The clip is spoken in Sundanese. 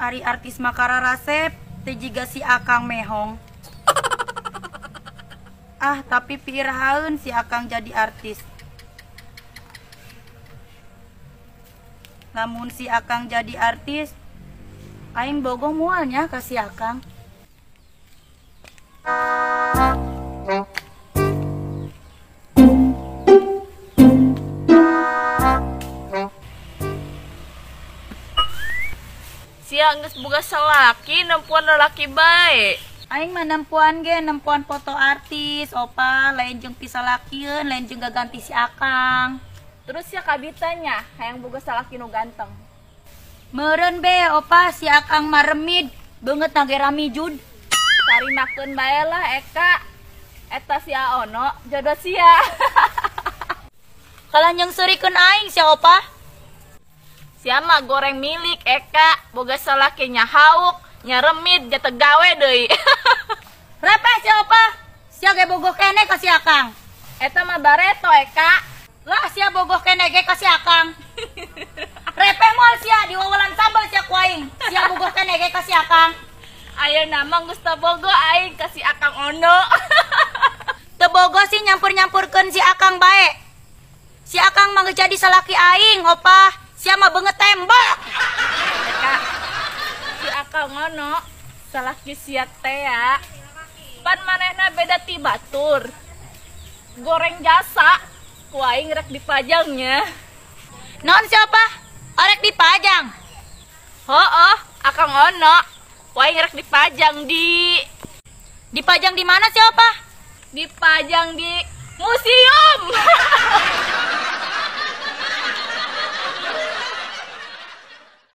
Ari artis mah kararasep teu jiga si Akang mehong. Ah, tapi piirahaeun si Akang jadi artis. Lamun si Akang jadi artis, aing bogoh moal nya ka si Akang. Sia geus boga salaki nempuan lalaki bae. Aing mah nempuan ge nempuan foto artis, opa lain jeung pisalakieun, lain jeung gaganti si Akang. Terus sia kabitanya hayang boga salaki nu ganteng. Meureun be opa si Akang mah remid, beungeut na ge ramijud. Tarimakeun bae lah Eka. Eta si Aono jodoh sia. Kalah nyeungseurikeun aing sia opa. Sia mah goreng milik Eka, boga salaki nya hauk, nya remid, nya teu gawe deui. Repeh sia opa. Sia ge bogoh keneh ka si Akang. Eta mah bareto Eka. Lah sia bogoh keneh ge ka si Akang. Repeh moal sia diwawalan sambal sia ku aing. Sia bogoh keneh ge ka si Akang. Ayeuna mah geus teu bogoh aing ka si Akang Ono. Teu bogoh sih nyampur-nyampurkeun si Akang bae. Si Akang mah geus jadi salaki aing opa. Sia mah beungeut tembok. Eka, si Akang Ono salaki sia teh ya. Pan manehna beda ti batur. Goreng jasa ku aing rek dipajangnya. Naon siapa? Arek dipajang. Hooh, Akang Ono. Ku aing rek dipajang di Dipajang di mana siapa? Dipajang di museum.